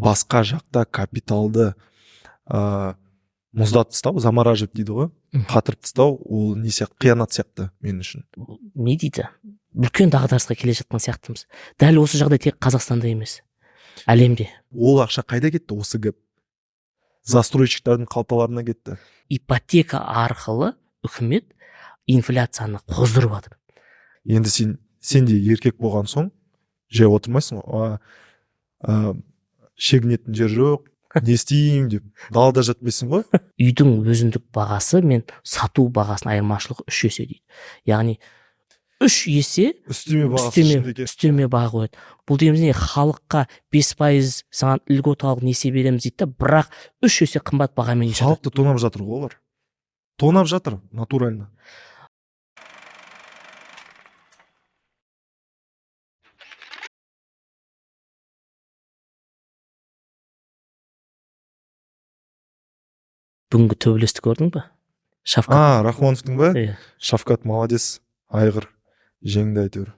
Басқа жақта капиталды мұздатып тастау, замораживать дейді ғой, қатырып тастау, ол не сияқты, қиянат сияқты мен үшін. Не дейді, үлкен дағдарысқа келе жатқан сияқтымыз. Дәл осы жағдай тек Қазақстанда емес, әлемде. Ол ақша қайда кетті? Осы гэп застройщиктардың қалталарына кетті. Ипотека арқылы үкімет инфляцияны қоздырып жатыр. Енді сен де еркек болған соң жай отырмайсың ғой, шегінетін жер жоқ, не істеймін деп далада жатпайсың ғой. Үйдің өзіндік бағасы мен сату бағасының айырмашылығы 3 есе дейді. Яғни 3 есе үстеме бағасы үстеме баға қояды. Бұл дегеніміз не? Халыққа 5% саған льготалық несие береміз дейді да, бірақ 3 есе қымбат бағамен үй сатады. Халықты тонап жатыр ғой олар. Тонап жатыр натурально. Бүгінгі төбелесті көрдің ба? Шавкат. Рахмоновтың ба? Иә. Шавкат молодец, айғыр жеңді әйтеуір.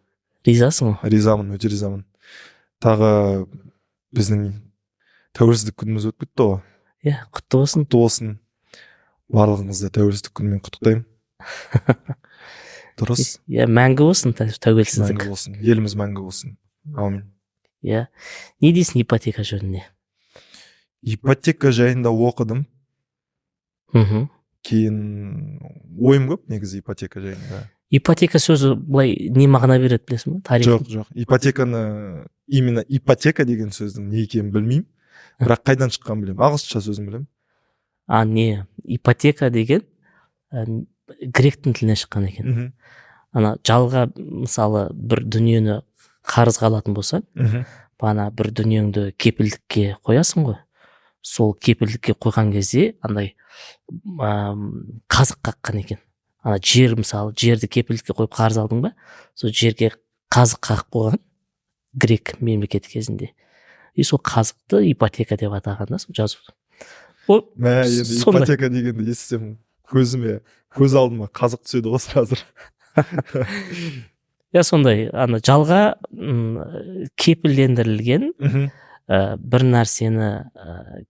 Ризасың ғой? Ризамын, өте ризамын. Тағы біздің тәуелсіздік күніміз өтіп кетті ғой. Иә, құтты болсын. Құтты болсын. Барлығыңызды тәуелсіздік күнімен құттықтаймын. Дұрыс. Иә, мәңгі болсын тәуелсіздік. Мәңгі болсын. Еліміз мәңгі болсын. Аумин. Иә. Не дейсің ипотека жөнінде? Ипотека жайында оқыдым. Мхм. Кейін ойым көп негізі ипотека жайында. Ипотека сөзі былай не мағына береді білесің ба? Тарих. Жоқ. Ипотеканы, именно ипотека деген сөздің не екенін білмеймін. Бірақ қайдан шыққанын білемін. Ағылшынша сөзін білемін. Не, ипотека деген гректің тілінен шыққан екен. Ана жалға, мысалы, бір дүниені қарызға алатын болсаң, ана бір дүниеңді кепілдікке қоясың ғой. Сол кепілдікке қойған кезде андай қазық қаққан екен. Ана жер, мысалы, жерді кепілдікке қойып қарыз алдың ба, сол жерге қазық қағып қойған грек мемлекеті кезінде. И сол қазықты ипотека деп атаған да, сол жазып. Мә, енді ипотека дегенді естісем көз алдыма қазық түседі ғой сразу. Иә, сондай, ана жалға кепілдендірілген бір нәрсені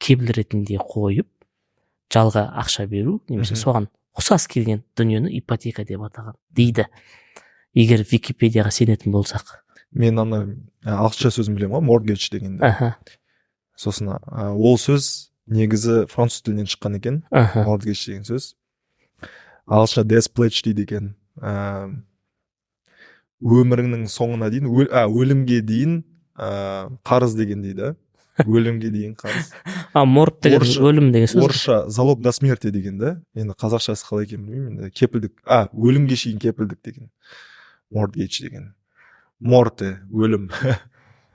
кепіл ретінде қойып жалға ақша беру немесе соған ұқсас келген дүниені ипотека деп атаған дейді, егер Википедияға сенетін болсақ. Мен ана ағылшынша сөзін білемін ғой, mortgage дегенді. Сосын ол сөз негізі француз тілінен шыққан екен. Mortgage деген сөз ағылшынша death pledge дейді екен. Өміріңнің соңына дейін, өлімге дейін қарыз деген дейді. Өлімге дейін қарыз. Морг деген өлім деген сөз. Орысша залог до смерти деген да. Енді қазақшасы қалай екенін білмеймін. Енді кепілдік, өлімге шейін кепілдік деген. Mortgage деген. Морте, өлім.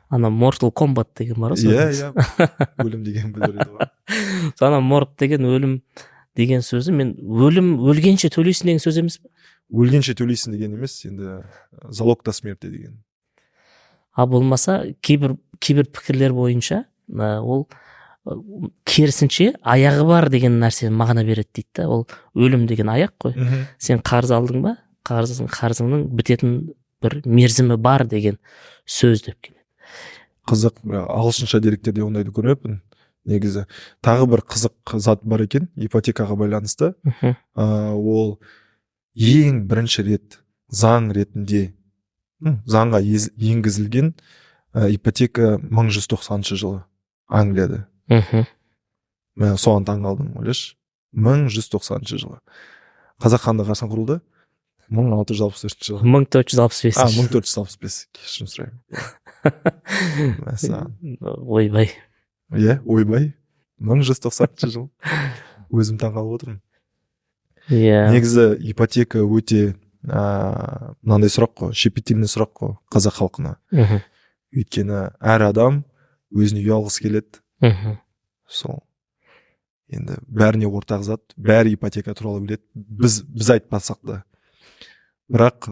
Ана Mortal Kombat деген бар ғой. Иә, өлім деген білдіреді ғой. Ана морг деген өлім деген сөзі, мен өлім, өлгенше төлейсің деген сөз емес пе? Өлгенше төлейсің деген емес, енді залог до смерти деген. А болмаса кейбір пікірлер бойынша ол керісінше аяғы бар деген нәрсе мағына береді дейді да. Ол өлім деген аяқ қой. Сен қарыз алдың ба, қарызыңның бітетін бір мерзімі бар деген сөз деп келеді. Қызық, ағылшынша деректерде ондайды көрмеппін негізі. Тағы бір қызық зат бар екен ипотекаға байланысты. Ол ең бірінші рет заң ретінде, заңға енгізілген ипотека 1190 жылы Англияда. Мен соған таң қалдым, ойлашы. 1190 жылы. Қазақ хандығы қашан құрылды? 1664 жылы. 1465. 1465, кешірім сұраймын. Ойбай. Иә, ойбай. 1190 жыл. Өзім таң қалып отырмын. Иә. Негізі ипотека өте мынандай сұрақ қой, щепетильный сұрақ қой қазақ халқына. Өйткені әр адам өзіне үй алғысы келеді. Сол. Енді бәріне ортақ зат, бәрі ипотека туралы біледі. Біз айтпасақ та. Бірақ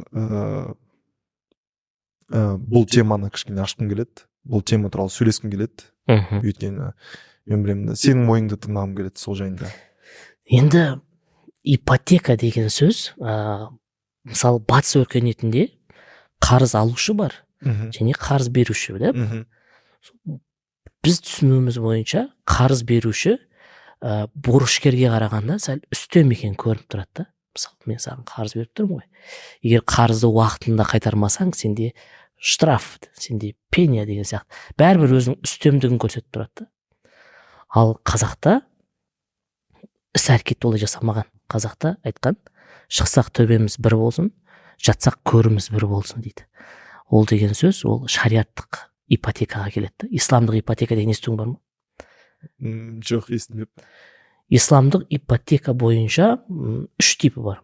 бұл теманы кішкене ашқым келеді. Бұл тема туралы сөйлескім келеді. Өйткені мен білемін, сенің ойыңды тыңдағым келеді сол жайында. Енді ипотека деген сөз, мысалы, батыс өркениетінде қарыз алушы бар және қарыз беруші, да? Біз түсінуіміз бойынша, қарыз беруші борышкерге қарағанда сәл үстем екені көрініп тұрады да. Мысалы, мен саған қарыз беріп тұрмын ғой, егер қарызды уақытында қайтармасаң, сенде штраф, сенде пеня деген сияқты, бәрібір өзінің үстемдігін көрсетіп тұрады да. Ал қазақта іс әрекет олай жасамаған. Қазақта айтқан: «Шықсақ, төбеміз бір болсын, жатсақ, көріміз бір болсын», – дейді. Ол деген сөз, ол шариаттық ипотекаға келеді да. Исламдық ипотека деген естуің бар ма? Жоқ, естімеппін. Исламдық ипотека бойынша үш типі бар.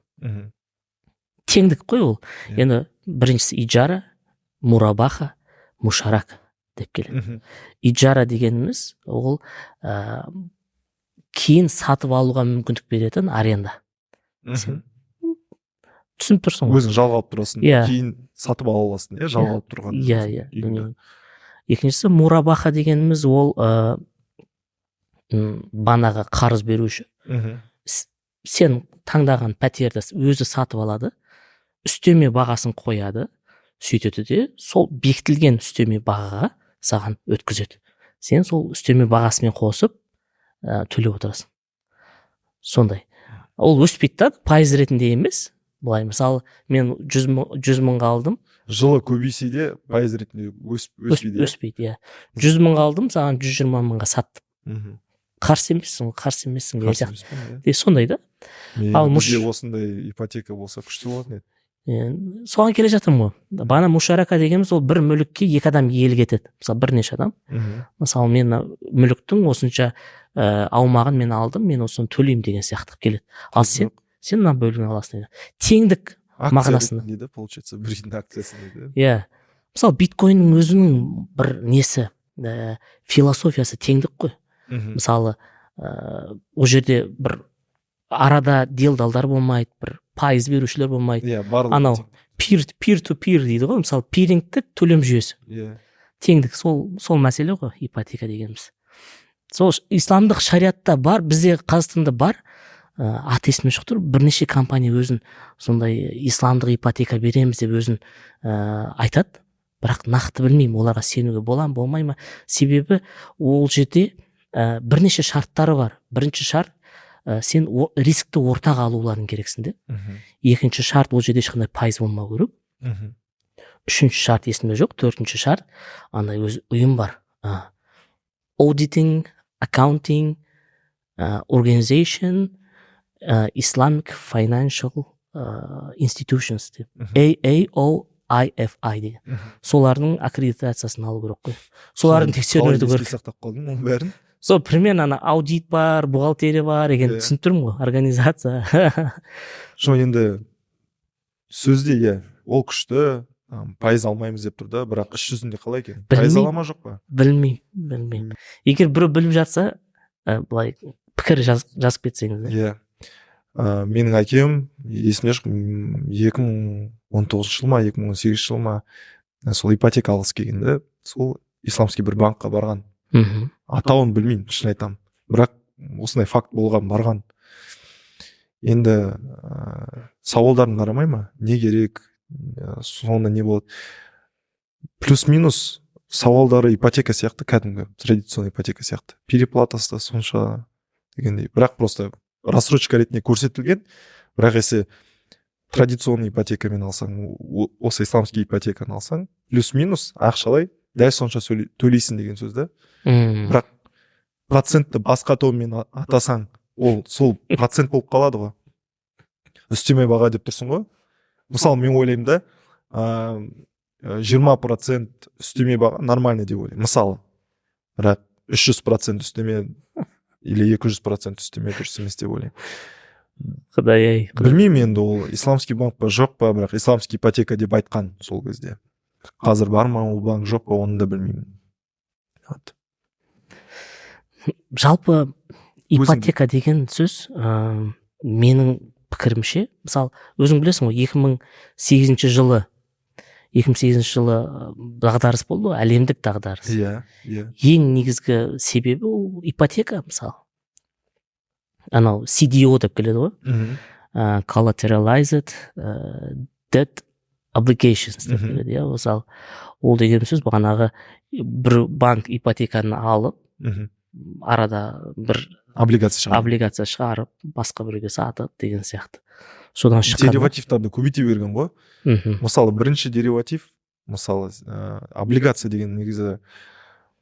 Теңдік қой ол. Енді біріншісі иджара, мурабаха, мушарака деп келеді. Иджара дегеніміз ол кейін сатып алуға мүмкіндік беретін аренда. Сен түсініп тұрсың ғой. Өзің жалға алып тұрасың. Иә. Кейін сатып ала аласың, иә, жалға алып тұрған Иә. үйіңді. Дүние. Екіншісі мурабаха дегеніміз, ол банағы қарыз беруші сен таңдаған пәтерді өзі сатып алады, үстеме бағасын қояды, сөйтеді де, сол бекітілген үстеме бағаға саған өткізеді. Сен сол үстеме бағасымен қосып төлеп отырасың. Сондай ол өспейді да, пайыз ретінде емес. Былай, мысалы, мен 100 мың, 100 мыңға алдым. Жылы көбейсе де, пайыз ретінде өсіп өспейді, иә? Өспейді, иә. 100 мыңға алдым, саған 120 мыңға саттым. Қарсы емессің ғой, қарсы емессің деген Қарсы сияқты. емеспін, иә. Де, сондай да. Мен Ал бізде осындай ипотека болса, күшті болатын еді. Соған келе жатырмын ғой. Бағана мушарака дегеніміз, ол бір мүлікке екі адам иелік етеді, мысалы, бірнеше адам. Мысалы, мен мына мүліктің осынша аумағын мен алдым, мен осыны төлеймін деген сияқты қылып келеді. Ал сен мына бөлігін аласың деген. Теңдік Акция мағынасында. ретінде да, получается, бір үйдің акциясы дейді. Иә, мысалы, биткоиннің өзінің бір несі, философиясы теңдік қой. Мысалы, ол жерде бір арада делдалдар болмайды, бір пайыз берушілер болмайды. Иә, барлығы Анау тең. Peer to peer дейді ғой, мысалы, пирингтік төлем жүйесі. Теңдік, сол мәселе ғой ипотека дегеніміз. Сол исламдық шариатта бар, бізде Қазақстанда бар, аты есіме шығып тұр. Бірнеше компания өзін сондай исламдық ипотека береміз деп өзін айтады, бірақ нақты білмеймін, оларға сенуге бола ма, болмай ма. Себебі ол жерде бірнеше шарттары бар. Бірінші шарт, сен рискті ортаға алуларың керексің де. Екінші шарт, ол жерде ешқандай пайыз болмау керек. Үшінші шарт есімде жоқ. Төртінші шарт, андай өз ұйым бар, Auditing Accounting Organization Islamic Financial Institutions деп, AAOIFI деген. Солардың аккредитациясын алу керек қой, солардың тексеруін Қалай өту керек. Еске сақтап қалдың оның бәрін? Сол примерно ана аудит бар, бухгалтерия бар екен. Түсініп тұрмын ғой, организация. Жоқ, енді сөзде, иә, ол күшті, пайыз алмаймыз деп тұр да, бірақ іс жүзінде қалай екен? Пайыз Білмеймін. ала ма, жоқ па? Білмеймін. Егер біреу біліп жатса, былай пікір жазып кетсеңіз. Иә, менің әкем, есімде жоқ, 2019 жыл ма, 2018 жыл ма, сол ипотека алғысы келген да, сол исламский бір банкқа барған. Атауын білмеймін, шын айтамын, бірақ осындай факт болған, барған. Енді сауалдарын қарамай ма, не керек, соңында не болады, плюс минус сауалдары ипотека сияқты, кәдімгі традиционный ипотека сияқты, переплатасы да сонша дегендей, бірақ просто рассрочка ретінде көрсетілген. Бірақ если традиционный ипотекамен алсаң, осы исламский ипотеканы алсаң, плюс минус ақшалай дәл сонша төлейсің деген сөз да. Бірақ процентті басқа тонмен атасаң, ол сол процент болып қалады ғой. Үстеме баға деп тұрсың ғой. Мысалы, мен ойлаймын да, 20% үстеме баға нормальный деп ойлаймын, мысалы. Бірақ 300% үстеме или 200% үстеме дұрыс емес деп ойлаймын. Құдай ай. Білмеймін енді, ол исламский банк па, жоқ па, бірақ исламский ипотека деп айтқан сол кезде. Қазір бар ма ол банк, жоқ па, оны да білмеймін, вот. Жалпы ипотека деген сөз, менің пікірімше, мысалы, өзің білесің ғой, 2008 жылы, 2008 жылы дағдарыс болды ғой, әлемдік дағдарыс. иә иә Ең негізгі себебі ол ипотека. Мысалы, анау CDO деп келеді ғой, collateralized debt obligations деп келеді, иә. Мысалы, ол деген сөз бағанағы бір банк ипотеканы алып, арада бір облигация шығарып, облигация шығарып, басқа біреуге сатып деген сияқты. Содан шыққан деривативтарды көбейте берген ғой. Мысалы, бірінші дериватив, мысалы, облигация деген негізі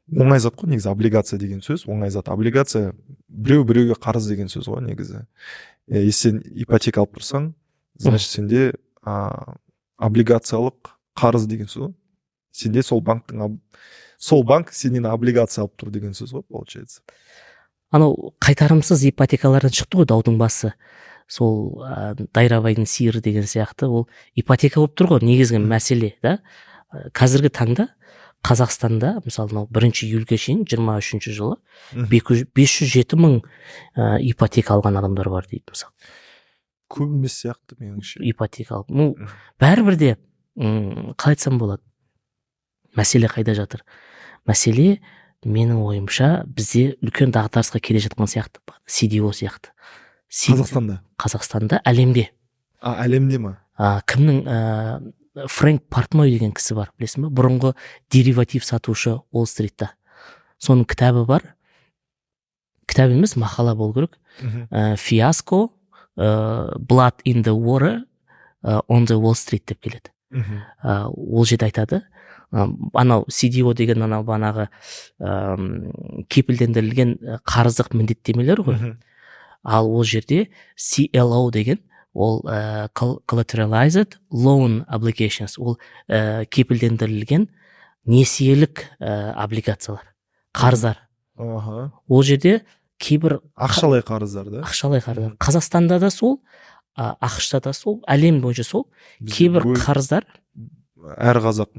оңай зат қой. Негізі облигация деген сөз оңай зат. Облигация біреу біреуге қарыз деген сөз ғой негізі. Если сен ипотека алып тұрсаң, значит, сенде облигациялық қарыз деген сөз ғой. Сенде сол банктың, сол банк сенен облигация алып тұр деген сөз ғой, получается. Анау қайтарымсыз ипотекалардан шықты ғой даудың басы. Сол дайрабайдың сиыры деген сияқты, ол ипотека болып тұр ғой негізгі мәселе да. Қазіргі таңда Қазақстанда, мысалы, мынау 1 июльге шейін, 23-жылы 507 мың ипотека алған адамдар бар дейді, мысалы. Көп емес сияқты меніңше. Ипотека алып, ну, бәрібір де, қалай айтсам болады, мәселе қайда жатыр? Мәселе, менің ойымша, бізде үлкен дағдарысқа келе жатқан сияқты, CDO сияқты. Қазақстанда? Қазақстанда, әлемде. А, әлемде ма? Кімнің, Фрэнк Портной деген кісі бар, білесің ба? Бұрынғы дериватив сатушы Уолл Стритта. Соның кітабы бар, кітап емес, мақала болу керек, «Фиаско, Blood in the Water on the Wall Street» деп келеді. Ол жерде айтады, анау CDO деген анау бағанағы кепілдендірілген қарыздық міндеттемелер ғой. Ал ол жерде CLO деген ол collateralized loan obligations, ол кепілдендірілген несиелік облигациялар, қарыздар. Ол жерде кейбір Ақшалай қарыздар да. Ақшалай қарыздар. Қазақстанда да сол, АҚШ-та да сол, әлем бойынша сол. Кейбір қарыздар. Әр қазақ,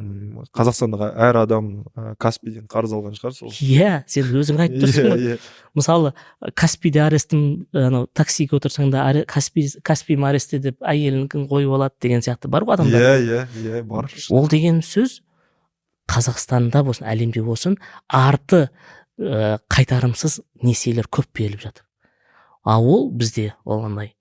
Қазақстандағы әр адам Каспийден қарыз алған шығар сол. Иә, сен өзің айтып тұрсың ғой. Мысалы, Каспийде арестім, анау таксиге отырсаң да, Каспиім аресте деп әйелінікін қойып алады деген сияқты бар ғой адамдар. Иә, иә, иә, бар. Ол деген сөз, Қазақстанда болсын, әлемде болсын, арты қайтарымсыз несиелер көп беріліп жатыр. А ол бізде ол андай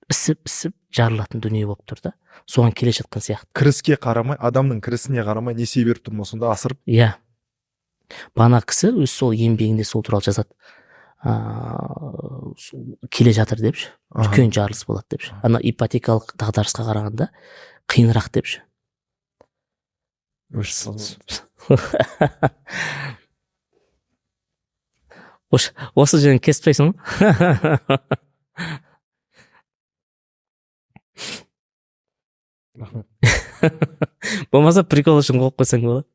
ісіп ісіп жарылатын дүние болып тұр да, соған келе жатқан сияқты. Кіріске қарамай, адамның кірісіне қарамай несие беріп тұр ма сонда асырып? Иә, бағана кісі өз сол еңбегінде сол туралы жазады, келе жатыр деп ше, үлкен жарылыс болады деп ше, ана ипотекалық дағдарысқа қарағанда қиынырақ деп ше. Осы жерін кесіп тастайсың ғой. Рахмет. Болмаса прикол үшін қойып қойсаң болады.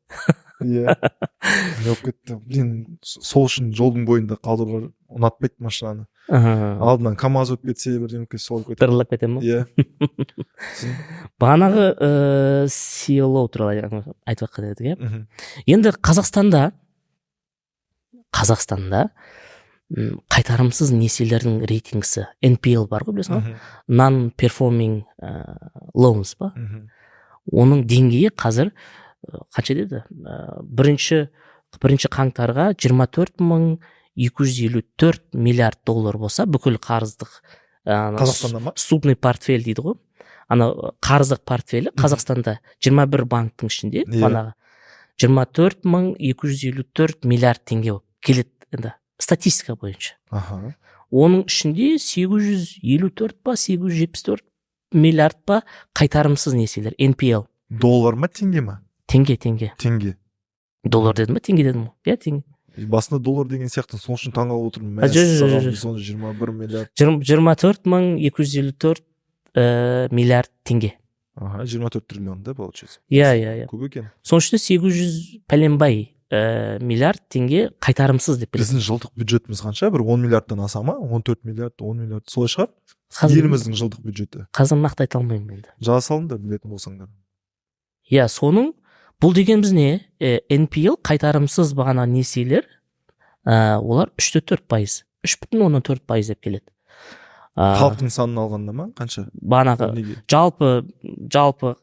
Иә, не болып кетті, блин, сол үшін жолдың бойында қалдыруға ұнатпайды машинаны. Алдынан КамАЗ өтіп кетсе, бірдеңе кетсе, солай кетеді. Дырылдап кете ма? Иә. Бағанағы CLO туралы айтып жатқан едік, иә. Енді Қазақстанда қайтарымсыз несиелердің рейтингісі NPL бар ғой, білесің ғой, non-performing loans па? Оның деңгейі қазір қанша деді? Бірінші қаңтарға 24 254 миллиард доллар болса, бүкіл қарыздық Қазақстанда ма? Ссудный портфель дейді ғой. Ана қарыздық портфелі Қазақстанда 21 банктың ішінде бағанағы 24 254 миллиард теңге болып келеді енді статистика бойынша. Оның ішінде 854 па, 874 миллиард па қайтарымсыз несиелер, NPL. Доллар ма, теңге ма? Теңге, теңге. Теңге. Доллар дедім ба, теңге дедім ғой? Иә, теңге. Басында доллар деген сияқты, сол үшін таңғалып отырмын. Жоқ. Соны 21 миллиард. 24 254 миллиард теңге. Аха, 24 триллион да, получается. Иә, иә, иә. Көп екен. Соның ішінде 800 пәленбай миллиард теңге қайтарымсыз деп білемін. Біздің жылдық бюджетіміз қанша? Бір 10 миллиардтан аса ма? 14 миллиард, 10 миллиард солай шығар? Еліміздің жылдық бюджеті. Қазір нақты айта алмаймын енді. Жаза салыңдар, білетін болсаңдар. Иә, соның бұл дегеніміз не? NPL қайтарымсыз бағана несиелер, олар 3,4%, 3,4% деп келеді. Халықтың санын алғанда ма? Қанша? Бағанағы жалпы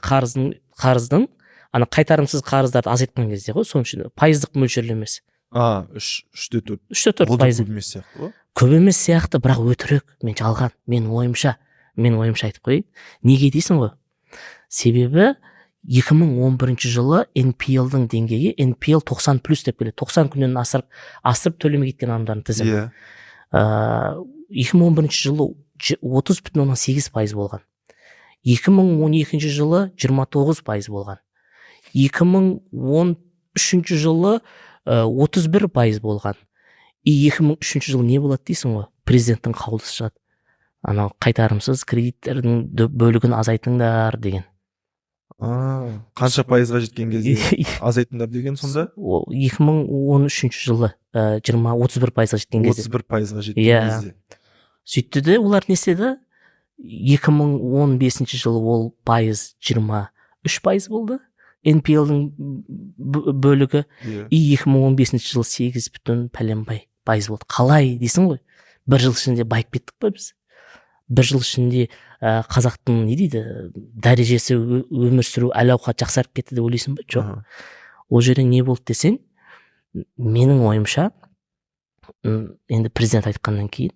қарыздың ана қайтарымсыз қарыздарды азайтқан кезде ғой, соның ішінде пайыздық мөлшерлемесі. А, 3,4. 3,4 Ол да пайыз. көп емес сияқты ғой. Көп емес сияқты, бірақ өтірік, мен жалған, мен ойымша айтып қояйын. Неге дейсің ғой? Себебі 2011 жылы NPL-дің деңгейі, NPL 90 плюс деп келеді, 90 күннен асырып төлемей кеткен адамдардың тізімі. 2011 жылы 30,8% болған, 2012 жылы 29% болған, 2013 жылы 31% болған. И 2003 жылы не болады дейсің ғой, президенттің қаулысы шығады, анау қайтарымсыз кредиттердің бөлігін азайтыңдар деген. Қанша пайызға жеткен кезде азайтыңдар деген сонда? Ол 2013 жылы 31%-ға жеткен кезде. 31%-ға жеткен кезде. Сөйтті де, олар не істеді? 2015 жылы ол пайыз 23% болды, NPL-дің бөлігі. И 2015 жылы сегіз бүтін пәленбай пайыз болды. Қалай дейсің ғой, бір жыл ішінде байып кеттік па біз? Бір жыл ішінде қазақтың, не дейді, дәрежесі, өмір сүру, әл ауқаты жақсарып кетті деп ойлайсың ба? Жоқ. Ол жерде не болды десең, менің ойымша, енді президент айтқаннан кейін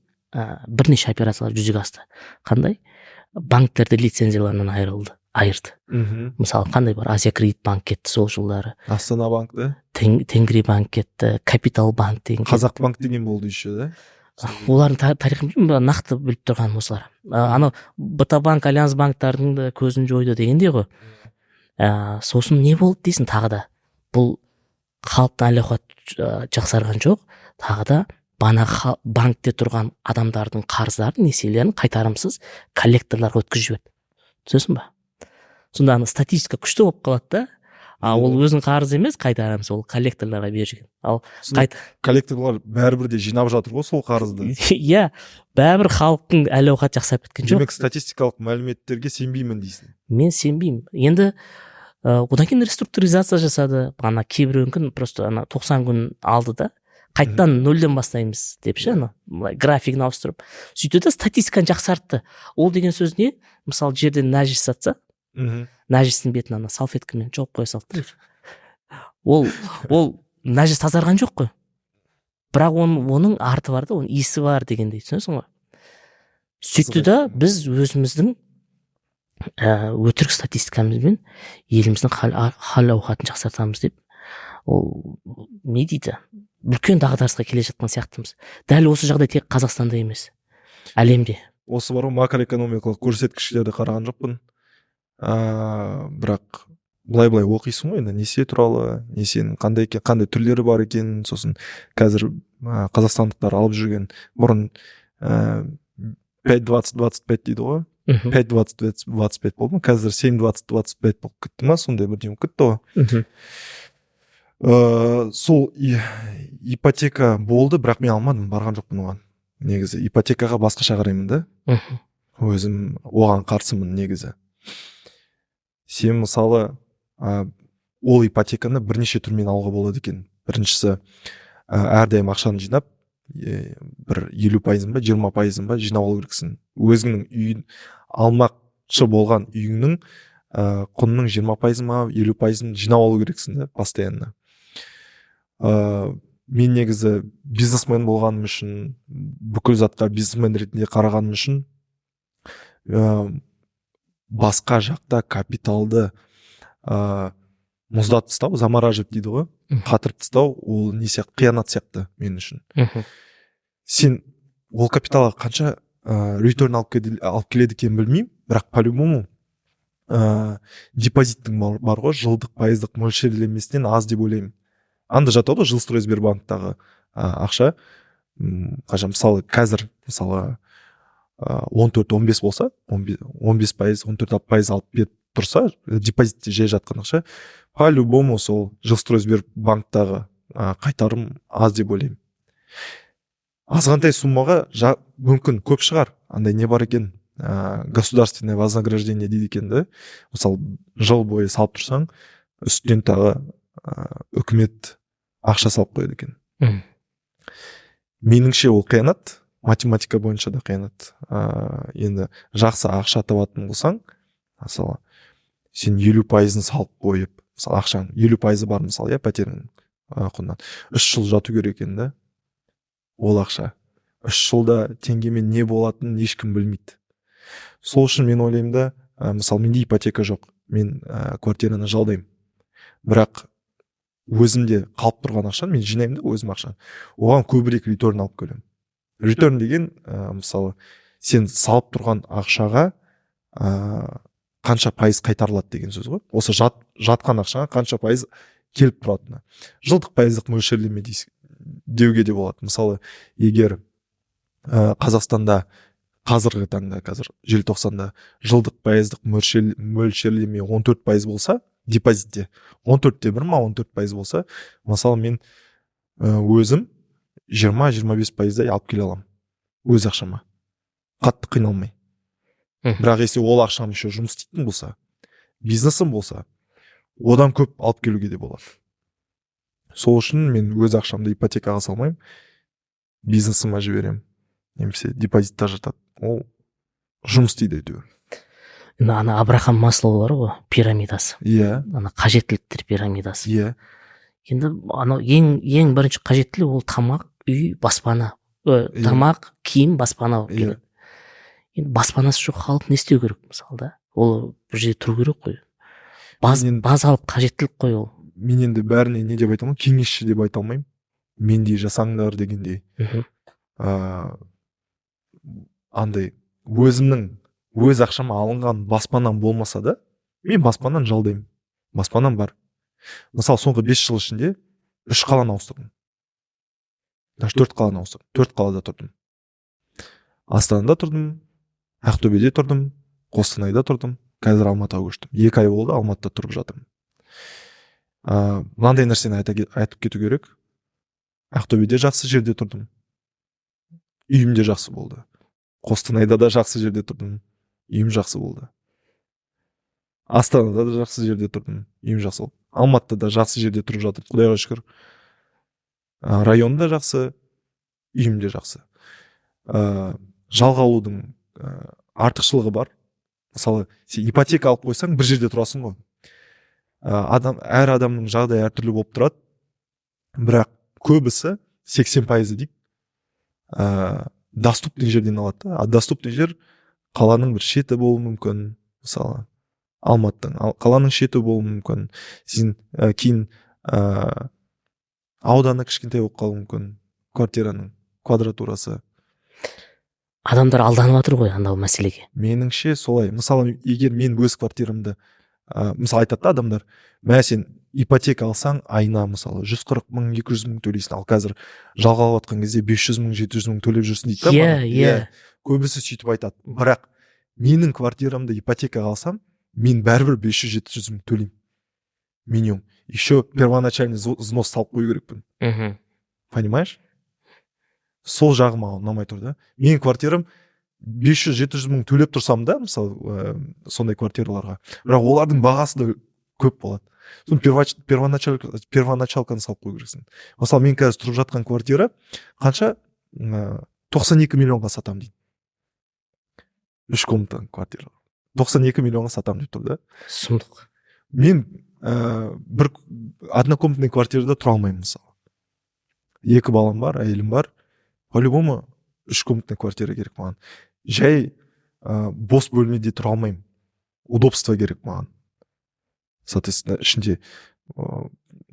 бірнеше операциялар жүзеге асты. Қандай? Банктерді лицензияларынан айырды. Мысалы, қандай бар? Азия Кредит банк кетті сол жылдары. Астана банк да. Тенгри банк кетті, Капитал банк деген кетті. Қазақ банк деген болды еще да. Олардың тарихын білмеймін, бірақ нақты біліп тұрғаным осылар. Анау БТ банк, Альянс банктардың да көзін жойды дегендей ғой. Сосын не болды дейсің тағы да? Бұл халықтың әл ауқаты жақсарған жоқ, тағы да бана банкте тұрған адамдардың қарыздарын, несиелерін қайтарымсыз коллекторларға өткізіп жіберді. Түсінесің ба? Сонда ана статистика күшті болып қалады да. А ол өзінің қарызы емес қайтарамыз, ол коллекторларға беріп жүрген. Ал Сонда коллекторлар бәрібір де жинап жатыр ғой сол қарызды. Иә, бәрібір халықтың әл ауқаты жақсарып кеткен жоқ. Демек, статистикалық мәліметтерге сенбеймін дейсің. Мен сенбеймін. Енді одан кейін реструктуризация жасады. Ана кейбіреуінкін просто ана 90 күн алды да, қайтадан нөлден бастаймыз деп ше, ана былай графигін ауыстырып. Сөйтті де статистиканы жақсартты. Ол деген сөз не? Мысалы, жерден нәжіс сатса, нәжістің бетін ана салфеткамен жауып қоя салды. Ол нәжіс тазарған жоқ қой. Бірақ оның арты бар да, оның иісі бар дегендей, түсінесің ғой. Сөйтті да біз өзіміздің өтірік статистикамызбен еліміздің хал ауқатын жақсартамыз деп, ол не дейді, үлкен дағдарысқа келе жатқан сияқтымыз. Дәл осы жағдай тек Қазақстанда емес, әлемде. Осы бар ғой, макроэкономикалық көрсеткіштерді қараған жоқпын. Бірақ былай-былай оқисың ғой енді несие туралы, несиенің қандай екен, қандай түрлері бар екенін, сосын қазір қазақстандықтар алып жүрген бұрын пять двадцать двадцать пять дейді ғой. Пять двадцать двадцать пять болды ма, қазір семь двадцать двадцать пять болып кетті ма, сондай бірдеңе болып кетті ғой. Сол ипотека болды, бірақ мен алмадым, барған жоқпын оған. Негізі ипотекаға басқаша қараймын да. Өзім оған қарсымын негізі. Сен мысалы, ол ипотеканы бірнеше түрмен алуға болады екен. Біріншісі, әрдайым ақшаны жинап, бір 50%-ын ба, 20%-ын ба жинап алу керексің. Өзіңнің үйін алмақшы болған үйіңнің құнының 20%-ын ба, 50%-ын жинап алу керексің да, постоянно. Мен негізі бизнесмен болғаным үшін, бүкіл затқа бизнесмен ретінде қарағаным үшін, басқа жақта капиталды мұздатып тастау, замораживать дейді ғой, қатырып тастау, ол не сияқты, қиянат сияқты мен үшін. Сен ол капиталға қанша return алып келеді екенін білмеймін, бірақ по-любому депозиттің бар ғой, жылдық пайыздық мөлшерлемесінен аз деп ойлаймын. Анда жатады ғой Жилстройсбербанктағы ақша. Қанша, мысалы, қазір, мысалы, 14-15 болса, 15%, 14% алып беріп тұрса, депозитте жай жатқан ақша, по-любому сол Жилстройсбербанктағы қайтарым аз деп ойлаймын. Азғантай суммаға мүмкін көп шығар, андай не бар екен, государственное вознаграждение дейді екен да. Мысалы, жыл бойы салып тұрсаң, үстінен тағы үкімет ақша салып қояды екен. Меніңше, ол қиянат, математика бойынша да қиянат. Енді жақсы ақша табатын болсаң, мысалы, сен 50%-ын салып қойып, мысалы, ақшаң 50%-ы бар, мысалы, иә, пәтердің құнынан 3 жыл жату керек екен да ол ақша. 3 жылда теңгемен не болатынын ешкім білмейді. Сол үшін мен ойлаймын да, Мысалы, менде ипотека жоқ, мен квартираны жалдаймын, бірақ өзімде қалып тұрған ақшаны мен жинаймын да, өзім ақшаны, оған көбірек return алып келемін. Return деген мысалы, сен салып тұрған ақшаға қанша пайыз қайтарылады деген сөз ғой. Осы жатқан ақшаңа қанша пайыз келіп тұратыны, жылдық пайыздық мөлшерлеме деуге де болады. Мысалы, егер Қазақстанда қазіргі таңда, қазір желтоқсанда жылдық пайыздық мөлшерлеме 14% болса, депозитте 14,1 ма, 14% болса, мысалы, мен өзім 20-25 пайыздай алып келе аламын өз ақшама, қатты қиналмай. Бірақ если ол ақшам еще жұмыс істейтін болса, бизнесім болса, одан көп алып келуге де болады. Сол үшін мен өз ақшамды ипотекаға салмаймын, бизнесіме жіберемін немесе депозитта жатады, ол жұмыс істейді әйтеуір. Енді ана Абрахам Маслоу бар ғой, пирамидасы. Иә. Ана қажеттіліктер пирамидасы. Иә. Енді анау ең бірінші қажеттілік ол тамақ, үй, баспана. Тамақ, киім, баспана болып келеді. Енді баспанасы жоқ халық не істеу керек, мысалы, да? Ол бір жерде тұру керек қой. Базалық қажеттілік қой ол. Мен енді бәріне не деп айта алмаймын, кеңесші деп айта алмаймын, мендей жасаңдар дегендей. Андай өзімнің өз ақшама алынған баспанам болмаса да, мен баспананы жалдаймын, баспанам бар. Мысалы, соңғы 5 жыл ішінде үш қаланы ауыстырдым, даже төрт қаланы ауыстырдым, төрт қалада тұрдым: Астанада тұрдым, Ақтөбеде тұрдым, Қостанайда тұрдым, қазір Алматыға көштім. 2 ай болды, Алматыда тұрып жатырмын. Мынандай нәрсені айтып кету керек: Ақтөбеде жақсы жерде тұрдым, үйім де жақсы болды. Қостанайда да жақсы жерде тұрдым, үйім жақсы болды. Астанада да жақсы жерде тұрдым, үйім жақсы болды. Алматыда да жақсы жерде тұрып жатырмын, құдайға шүкір. Район да жақсы, үйім де жақсы. Жалға алудың артықшылығы бар. Мысалы, сен ипотека алып қойсаң, бір жерде тұрасың ғой. Адам, әр адамның жағдайы әртүрлі болып тұрады, бірақ көбісі, 80%-ы дейік, доступный жерден алады да. А доступный жер қаланың бір шеті болуы мүмкін, мысалы, Алматының қаланың шеті болуы мүмкін. Сен кейін ауданы кішкентай болып қалуы мүмкін, квартираның квадратурасы. Адамдар алданып жатыр ғой анау мәселеге. Меніңше, солай. Мысалы, егер мен өз квартирамды мысалы, айтады да адамдар: «Мә, сен ипотека алсаң, айына, мысалы, 140 мың, 200 мың төлейсің, ал қазір жалға алып жатқан кезде 500 мың, 700 мың төлеп жүрсің», — дейді да маған. Көбісі сөйтіп айтады, бірақ менің квартирамды ипотекаға алсам, мен бәрібір 500-700 мың төлеймін минимум, еще первоначальный взнос салып қою керекпін. Понимаешь, сол жағы маған ұнамай тұр да. Менің квартирам 500-700 мың төлеп тұрсам да, мысалы, сондай квартираларға, бірақ олардың бағасы да көп болады. Сосын первоначалканы салып қою керексің. Мысалы, мен қазір тұрып жатқан квартира қанша? 92 миллионға сатамын дейді. Үш комнаталы квартира 92 миллионға сатамын деп тұр да. Сұмдық. Мен бір однокомнатный квартирада тұра алмаймын. Мысалы, екі балам бар, әйелім бар, по любому үш комнатный квартира керек маған. Жай бос бөлмеде тұра алмаймын, удобство керек маған. Соответственно, ішінде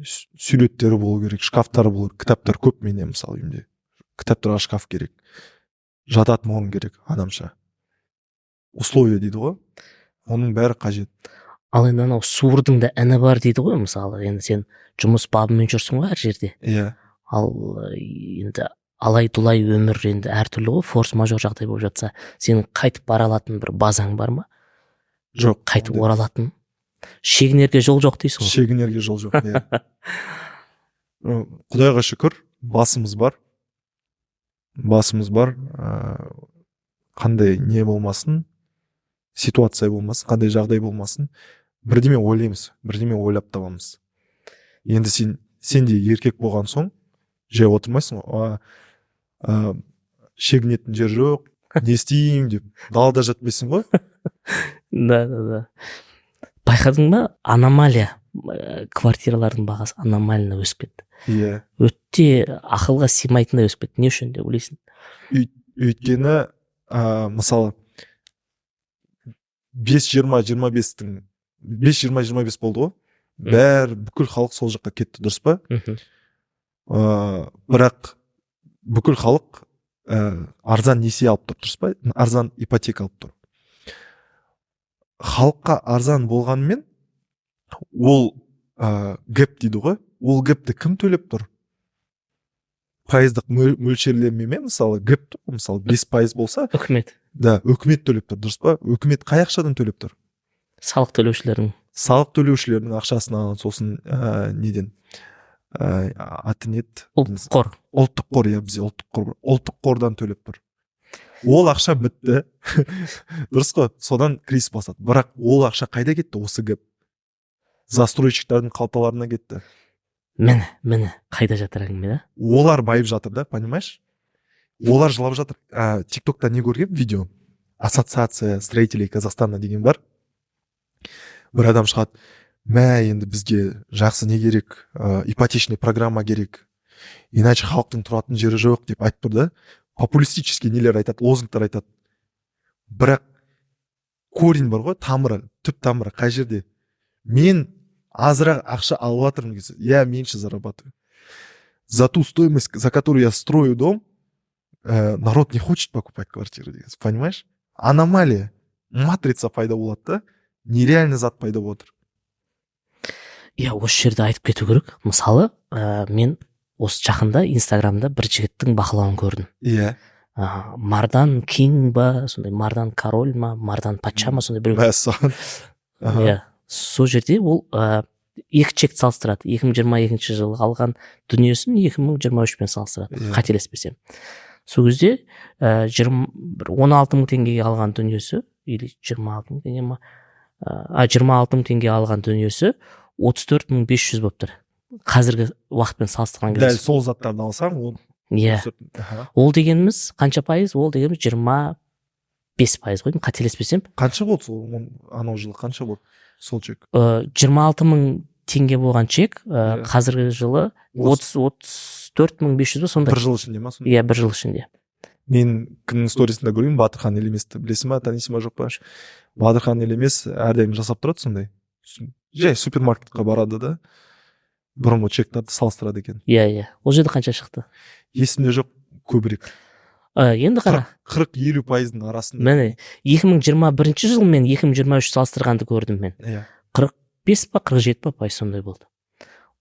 суреттері болу керек, шкафтары болу керек, кітаптар көп менде, мысалы, үйімде кітаптарға шкаф керек, жататын орын керек, адамша условия дейді ғой, оның бәрі қажет. Ал енді анау суырдың да іні бар дейді ғой. Мысалы, енді сен жұмыс бабымен жүрсің ғой әр жерде. Иә. Ал енді алай дулай өмір енді әртүрлі ғой, форс мажор жағдай болып жатса, сенің қайтып бара алатын бір базаң бар ма? Жоқ. Қайтып оралатын, шегінерге жол жоқ дейсің ғой. Шегінерге жол жоқ, иә. Құдайға шүкір, басымыз бар, басымыз бар. Қандай не болмасын, ситуация болмасын, қандай жағдай болмасын, бірдеме ойлаймыз, бірдеме ойлап табамыз. Енді сен де еркек болған соң, жай отырмайсың ғой. Шегінетін жер жоқ, не істеймін деп далада жатпайсың ғой. Да, байқадың ба, аномалия, квартиралардың бағасы аномально өсіп кетті. Иә. Өте ақылға сыймайтындай өсіп кетті. Не үшін деп ойлайсың? Өйткені мысалы, 5, 20, 25-тің, 5, 20, 25 болды ғой, бәрі, бүкіл халық сол жаққа кетті, дұрыс па? Мхм. Бірақ бүкіл халық арзан несие алып тұр, дұрыс па? Арзан ипотека алып тұр. Халыққа арзан болғанымен, ол гэп дейді ғой, ол гэпті кім төлеп тұр? Пайыздық мөлшерлемемен, мысалы, гэп тұр ғой, мысалы, 5% болса. Үкімет. Да, үкімет төлеп тұр, дұрыс па? Үкімет қай ақшадан төлеп тұр? Салық төлеушілердің. Салық төлеушілердің ақшасынан. Сосын неден, аты не еді? Ұлттық қор. Ұлттық қор, иә, бізде ұлттық қор бар. Ұлттық қордан төлеп тұр. Ол ақша бітті, дұрыс қой? Содан кризис бастады. Бірақ ол ақша қайда кетті? Осы гэп застройщиктардың қалталарына кетті. Міне, міне, қайда жатыр әңгіме да. Олар байып жатыр да, понимаешь? Олар жылап жатыр. Тик токта не көргем, видео, Ассоциация строителей Казахстана деген бар. Бір адам шығады: «Мә, енді бізге жақсы не керек, ипотечный программа керек, иначе халықтың тұратын жері жоқ», — деп айтып тұр да. Популистический нелер айтады, лозунгтар айтады. Бірақ корень бар ғой, тамыры, түп тамыры қай жерде? Мен азырақ ақша алып жатырмын кезде, я меньше зарабатываю за ту стоимость, за которую я строю дом, народ не хочет покупать квартиры деген, понимаешь? Аномалия, матрица пайда болады да, нереальный зат пайда болып отыр. Иә, осы жерде айтып кету керек. Мысалы, мен осы жақында Инстаграмда бір жігіттің бақылауын көрдім. Мардан Кинг ба, сондай, Мардан король ма, Мардан патша ма, сондай біреу. Мәссаған. Иә, сол жерде ол екі чекті салыстырады: 2022 жылы алған дүниесін 2023-пен салыстырады. Қателеспесем, сол кезде жиырма бір 16 000 теңгеге алған дүниесі или 26 000 теңге ма, а 26 000 теңге алған дүниесі 34 500 болып тұр қазіргі уақытпен салыстырған Дәл кезде. сол заттарды алсаң, ол Иә. Ол дегеніміз қанша пайыз? Ол дегеніміз 25% ғой, қателеспесем. Қанша болды сол, анау жылы қанша болды сол чек? 26 000 теңге болған чек қазіргі жылы 34 500 ба, сондай. Бір жыл ішінде ма сонда? Иә, бір жыл ішінде. Мен кімнің сторисында көргенмін, Батырхан Елеместі білесің ба, танисың ба, жоқ па? Батырхан Елемес әрдайым жасап тұрады сондай, жай супермаркетқа барады да, бұрынғы чектарды салыстырады екен. Иә, иә, ол жерде қанша шықты? Есімде жоқ, көбірек. Енді қара. 40-50 пайыздың арасында. Міне, 2021 жыл мен 2023 салыстырғанды көрдім мен. 45 па, 47 па пайыз, сондай болды.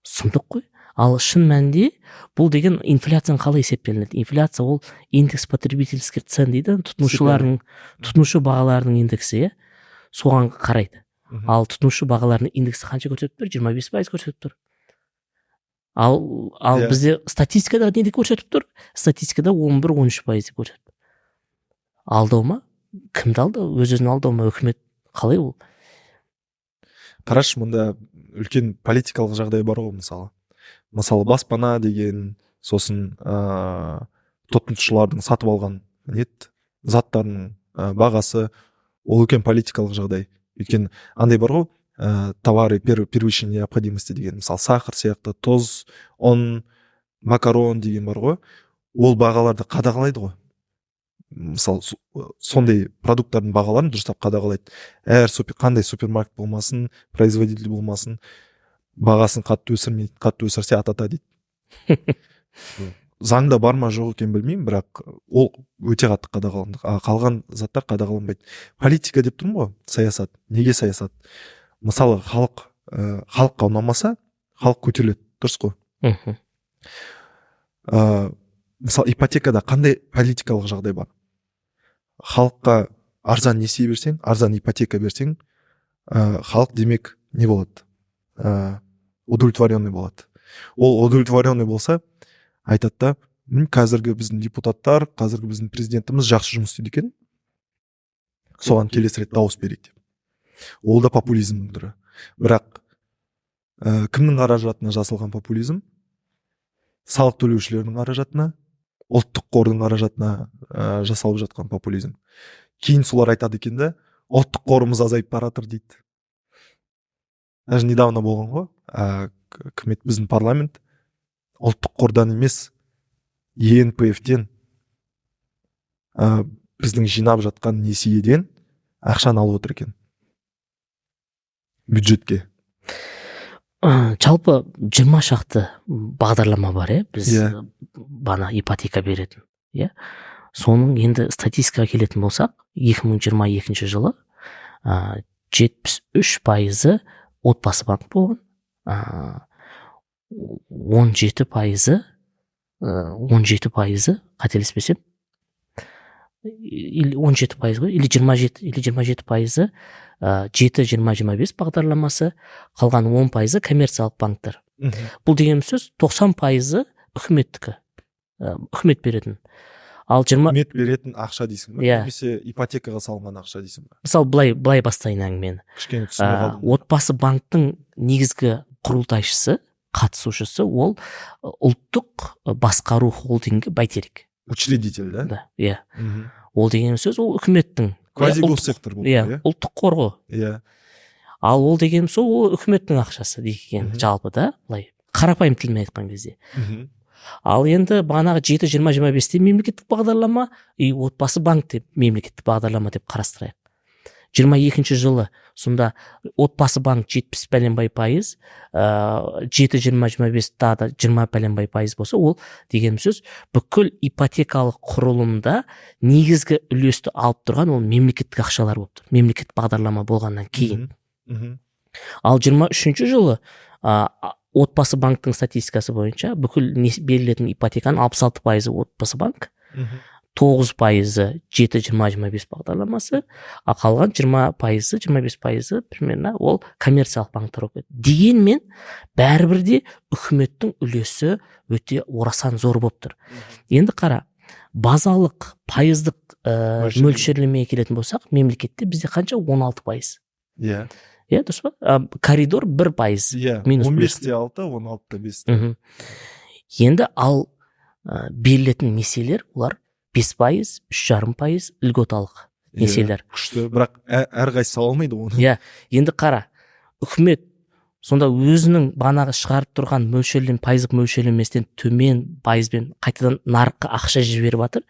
Сұмдық қой. Ал шын мәнінде бұл деген инфляцияны қалай есептелінеді? Инфляция ол индекс потребительских цен дейді, тұтынушылардың, тұтынушы бағаларының индексі, иә, соған қарайды. Ал тұтынушы бағаларының индексі қанша көрсетіп тұр? 25% көрсетіп тұр. Ал бізде статистикада не деп көрсетіп тұр? Статистикада 11-13% деп көрсетіп тұр. Алдау ма? Кімді алдау? Өз өзін алдау ма үкімет? Қалай ол? Қарашы, мұнда үлкен политикалық жағдай бар ғой. Мысалы, баспана деген, сосын тұтынушылардың сатып алған нет заттарының бағасы, ол үлкен политикалық жағдай. Өйткені андай бар ғой, товары первичной необходимости деген, мысалы, сахар сияқты, тұз, ұн, макарон деген бар ғой, ол бағаларды қадағалайды ғой. Мысалы, сондай продукттардың бағаларын дұрыстап қадағалайды. Әр супер, қандай супермаркет болмасын, производитель болмасын, бағасын қатты өсірмейді, қатты өсірсе, атата дейді. Заңда бар ма, жоқ екенін білмеймін, бірақ ол өте қатты қадағаланды. А қалған заттар қадағаланбайды. Политика деп тұрмын ғой, саясат. Неге саясат? Мысалы, халық, халыққа ұнамаса, халық көтеріледі, дұрыс қой? Мхм. Мысалы, ипотекада қандай политикалық жағдай бар? Халыққа арзан несие берсең, арзан ипотека берсең, халық, демек, не болады? Удовлетворенный болады. Ол удовлетворенный болса, айтады да: Қазіргі біздің депутаттар, қазіргі біздің президентіміз жақсы жұмыс істейді екен, соған келесі рет дауыс берейік», — деп. Ол да популизмнің түрі. Бірақ кімнің қаражатына жасалған популизм? Салық төлеушілердің қаражатына, ұлттық қордың қаражатына жасалып жатқан популизм. Кейін солар айтады екен да: «Ұлттық қорымыз азайып бара жатыр», — дейді. Даже недавно болған ғой, кім еді, біздің парламент ұлттық қордан емес, ЕНПФ-тен, біздің жинап жатқан несиеден ақшаны алып отыр екен. Бюджетке. Жалпы 20 шақты бағдарлама бар, иә, біз бана ипотека беретін, иә. Соның енді статистикаға келетін болсақ, 2022 жылы 73%-ы Отбасы банк болған, 17%-ы, 17%-ы, қателеспесем, или 17% ғой, или 27, или 27%-ы 7-20-25 бағдарламасы, қалған 10%-ы коммерциялық банктер. Бұл деген сөз, 90%-ы үкіметтікі, үкімет беретін. Ал 20 Үкімет беретін ақша дейсің ба? Иә. Немесе ипотекаға салынған ақша дейсің ба? Мысалы, былай бастайын әңгімені. Кішкене түсінбей қалдым. Отбасы банктың негізгі құрылтайшысы, қатысушысы ол ұлттық басқару холдингі «Бәйтерек». Учредитель, да? Да, иә. Ол деген сөз, ол үкіметтің Квази иә, госсектор болып иә, тұр. Ұлттық қор ғой. Ал ол деген сол, ол үкіметтің ақшасы деген жалпы да, былай қарапайым тілмен айтқан кезде. Ал енді бағанағы 7-20-25-те мемлекеттік бағдарлама и Отбасы банк деп мемлекеттік бағдарлама деп қарастырайық. 22-жылы сонда Отбасы банк 70 пәленбай пайыз, 7-20-25 тағы да 20 пәленбай пайыз болса, ол деген сөз, бүкіл ипотекалық құрылымда негізгі үлесті алып тұрған ол мемлекеттік ақшалар болып тұр, мемлекеттік бағдарлама болғаннан кейін. Ал 23-жылы Отбасы банктың статистикасы бойынша бүкіл берілетін ипотеканың 66%-ы Отбасы банк, 9%-ы 7-20-25 бағдарламасы, ал қалған 20%-ы, 25%-ы примерно ол коммерциялық банктер болып кетті. Дегенмен бәрібір де үкіметтің үлесі өте орасан зор болып тұр. Енді қара, базалық пайыздық Мөлшерлеме. мөлшерлемеге келетін болсақ, мемлекетте бізде қанша? 16%. Иә. Иә, дұрыс па? Коридор 1%. Иә. Минус, он плюс. бес те алты, он алты да бес. Енді ал берілетін несиелер, олар 5%, 3,5% льготалық несиелер. Күшті, бірақ әрқайсысы сала алмайды оны. Иә, енді қара, үкімет сонда өзінің бағанағы шығарып тұрған мөлшерлеме, пайыздық мөлшерлемесінен төмен пайызбен қайтадан нарыққа ақша жіберіп жатыр.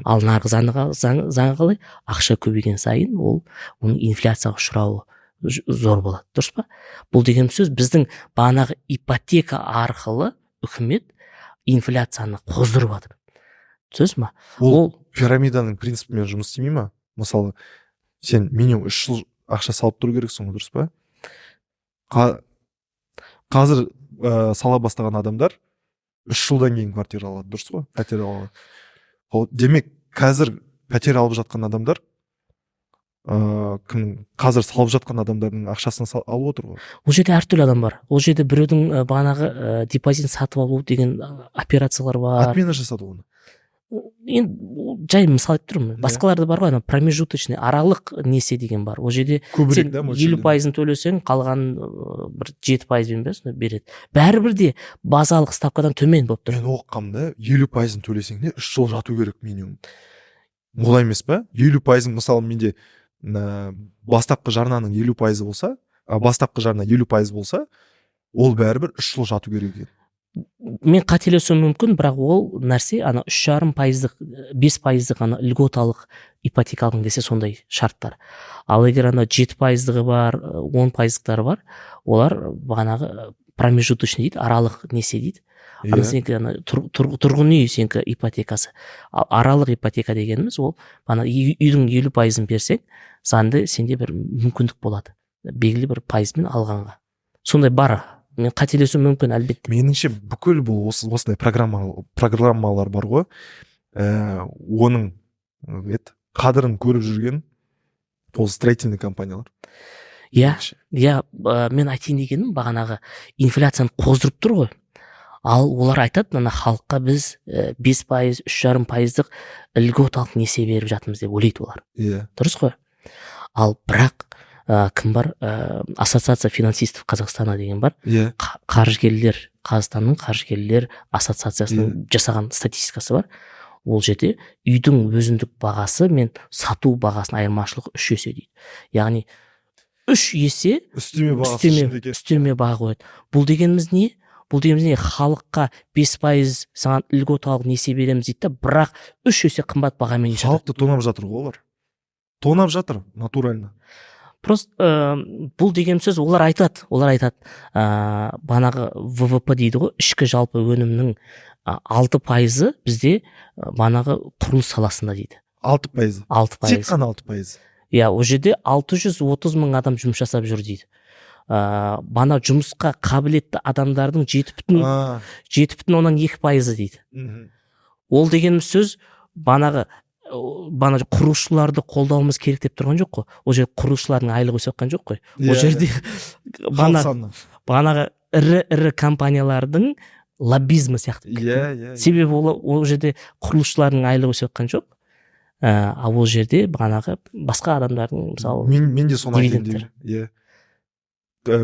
Ал нарық заңы қалай? Ақша көбейген сайын ол оның инфляцияға ұшырауы зор болады, дұрыс па? Бұл деген сөз, біздің бағанағы ипотека арқылы үкімет инфляцияны қоздырып жатыр, түсінесіз ма? Ол ол пирамиданың принципімен жұмыс істемей ма? Мысалы, сен минимум 3 жыл ақша салып тұру керексің ғой, дұрыс па? Қазір сала бастаған адамдар 3 жылдан кейін квартира алады, дұрыс қой? Пәтер алады. Ол демек, қазір пәтер алып жатқан адамдар кім, қазір салып жатқан адамдардың ақшасын алып отыр ғой. Ол жерде әртүрлі адам бар. Ол жерде біреудің бағанағы депозитін сатып алу деген операциялар бар. Отмена жасады оны. Енді ол жай мысал айтып тұрмын. Басқаларда бар ғой, ана промежуточный, аралық несие деген бар. Ол жерде көбірек сен да 50 мөлшерлеме. пайызын төлесең, қалған бір 7%-бен бе, сондай береді. Бәрібір де базалық ставкадан төмен болып тұр. Мен оқығанмын да, 50%-ын төлесең де, 3 жыл жату керек минимум. Олай емес па? 50%-ың, мысалы, менде бастапқы жарнаның 50%-ы болса, бастапқы жарна 50% болса, ол бәрібір 3 жыл жату керек екен. Мен қателесуім мүмкін, бірақ ол нәрсе ана 3,5%-дық, 5%-дық ана льготалық ипотека алғың келсе, сондай шарттар. Ал егер ана 7%-дығы бар, 10%-дықтары бар, олар бағанағы промежуточный дейді, аралық несие дейді. Ана сенікі ана тұрғын үй сенікі ипотекасы. Ал аралық ипотека дегеніміз ол ана үйдің 50%-ын берсең, сенде бір мүмкіндік болады белгілі бір пайызбен алғанға. Сондай бар. Мен қателесуім мүмкін, әлбетте. Меніңше, бүкіл бұл осындай программалар бар ғой, оның қадірін көріп жүрген ол строительный компаниялар. Иә. Меніңше. Иә, мен айтайын дегенім, бағанағы инфляцияны қоздырып тұр ғой. Ал олар айтады, мына халыққа біз 5%, 3,5%-дық льготалық несие беріп жатырмыз деп ойлайды олар. Дұрыс қой. Ал бірақ кім бар, Ассоциация финансистов Казахстана деген бар. Қаржыгерлер, Қазақстанның қаржыгерлер ассоциациясының жасаған статистикасы бар. Ол жерде үйдің өзіндік бағасы мен сату бағасының айырмашылығы 3 есе дейді. Яғни 3 есе үстеме бағасы үстеме, ішінде екен. Үстеме баға қояды. Бұл дегеніміз не? Бұл дегеніміз не? Халыққа 5% саған льготалық несие береміз дейді да, бірақ 3 есе қымбат бағамен үй сатады. Халықты тонап жатыр ғой олар, тонап жатыр натурально. Просто бұл деген сөз, олар айтады, бағанағы ВВП дейді ғой, ішкі жалпы өнімнің 6% бізде бағанағы құрылыс саласында дейді. 6%? 6%. Тек қана 6%? Иә, ол жерде 630 мың адам жұмыс жасап жүр дейді. Бағана жұмысқа қабілетті адамдардың 7,2% дейді. Ол дегеніміз сөз, бағана құрылысшыларды қолдауымыз керек деп тұрған жоқ қой. Ол жерде құрылысшылардың айлығы өсіп жатқан жоқ қой. Ол жерде Халық бағана саны. Бағанағы ірі ірі компаниялардың лоббизмі сияқты. Иә иә Себебі ол жерде құрылысшылардың айлығы өсіп жатқан жоқ, ал ол жерде бағанағы басқа адамдардың, мысалы, Мен де соны айтайын дивидендтер. деймін, иә.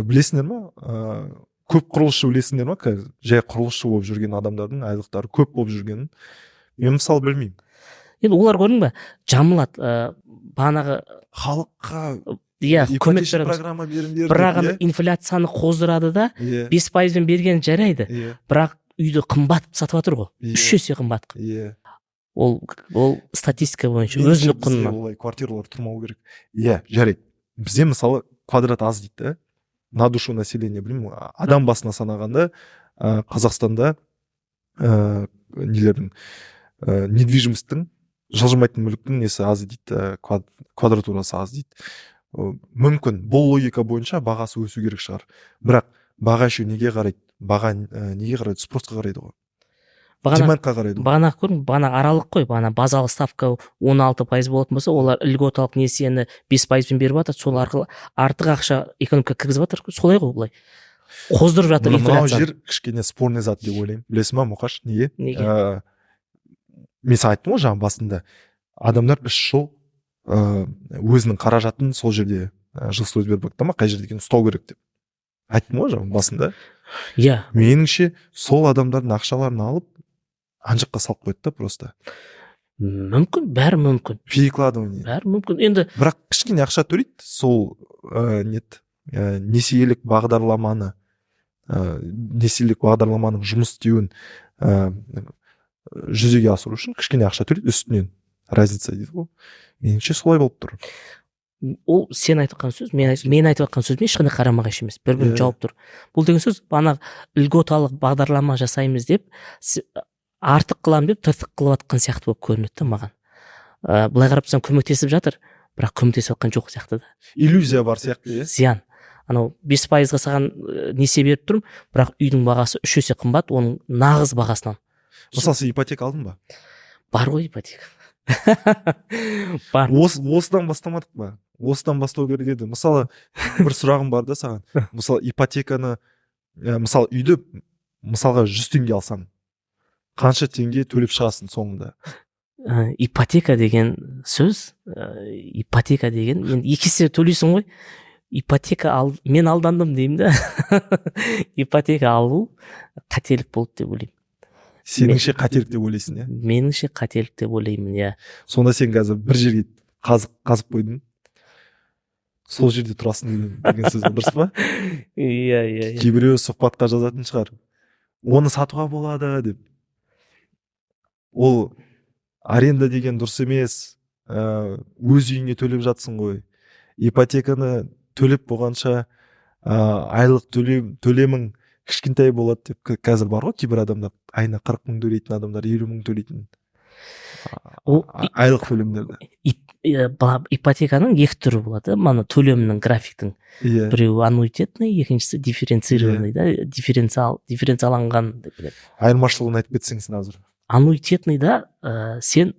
Білесіңдер ма, көп құрылысшы, білесіңдер ма, қазір жай құрылысшы болып жүрген адамдардың айлықтары көп болып жүргенін мен, мысалы, білмеймін. Енді олар, көрдің ба, жамылады бағанағы Халыққа иә, көмек ипотечный береміз. программа беріңдер Бірақ деп, ана инфляцияны қоздырады да. 5%-бен берген жарайды, бірақ үйді қымбат сатып жатыр ғой, 3 есе қымбат. Ол статистика бойынша Меніңше, өзіндік бізде құнынан. олай квартиралар тұрмау керек. Иә, жарайды, бізде, мысалы, квадрат аз дейді да, на душу населения, білмеймін, адам басына санағанда, Қазақстанда нелердің, недвижимость тің, жылжымайтын мүліктің несі аз дейді, квадратурасы аз дейді. Мүмкін, бұл логика бойынша бағасы өсу керек шығар, бірақ баға еще неге қарайды? Баға неге қарайды? Спрос қа қарайды ғой. Бағана Demand қа қарайды ғой. Бағана көрдің, бағана аралық қой. Бағана базалық ставка 16% болатын болса, олар льготалық несиені 5%-бен беріп жатыр, сол арқылы артық ақша экономикаға кіргізіп жатыр, солай ғой, былай қоздырып жатыр Мынау инфляцияны. жер кішкене спорный зат деп ойлаймын. Білесің ба, Мұқаш, неге? Неге? Мен саған айттым ғой жаңа басында, адамдар 3 жыл өзінің қаражатын сол жерде, Жилстройсбербанкта ма, қай жерде екенін, ұстау керек деп айттым ғой жаңа басында. Иә. Меніңше, сол адамдардың ақшаларын алып, ана жаққа салып қояды да просто. Мүмкін, бәрі мүмкін. Перекладывание. Бәрі мүмкін енді. Бірақ кішкене ақша төлейді сол нет, несиелік бағдарламаны, несиелік бағдарламаның жұмыс істеуін жүзеге асыру үшін кішкене ақша төлейді үстінен, разница дейді ғой. Меніңше, солай болып тұр. Ол сен айтып жатқан сөз мен айтып жатқан сөзіме ешқандай қарама қайшы емес, бір бірін жауып тұр. Бұл деген сөз, ана льготалық бағдарлама жасаймыз деп, артық қыламын деп, тыртық қылып жатқан сияқты болып көрінеді да маған. Былай қарап тұрсаң, көмектесіп жатыр, бірақ көмектесіп жатқан жоқ сияқты да. Иллюзия бар сияқты, иә. Зиян. Анау 5%-ға саған несие беріп тұрмын, бірақ үйдің бағасы 3 есе қымбат оның нағыз бағасынан. Мысалы, сен ипотека алдың ба? Бар ғой, ипотека бар. Осыдан бастамадық па? Осыдан бастау керек еді. Мысалы, бір сұрағым бар да саған. Мысалы, ипотеканы, мысалы, үйді, мысалға, 100 теңге алсаң, қанша теңге төлеп шығасың соңында? Ипотека деген сөз, ипотека деген енді екі есе төлейсің ғой. Ипотека ал, мен алдандым деймін да. Ипотека алу қателік болды деп ойлаймын. Сеніңше, қателік деп ойлайсың, иә? Меніңше, қателік деп ойлаймын, иә. Сонда сен қазір бір жерге қазық қазып қойдың, сол жерде тұрасың деген сөз, дұрыс па? Иә. Кейбіреуі сұхбатқа жазатын шығар, оны сатуға болады деп, ол аренда деген дұрыс емес, өз үйіңе төлеп жатсың ғой, ипотеканы төлеп болғанша, айлық төлемің кішкентай болады деп. Қазір бар ғой кейбір адамдар, айына 40 мың төлейтін адамдар, 50 мың төлейтін Ол айлық төлемдерді. Ипотеканың екі түрі болады, мана төлемнің, графиктің. Біреуі аннуитетный, екіншісі дифференцированный да, дифференциаланған деп білемін. Айырмашылығын айтып кетсең сен қазір. Аннуитетный да, сен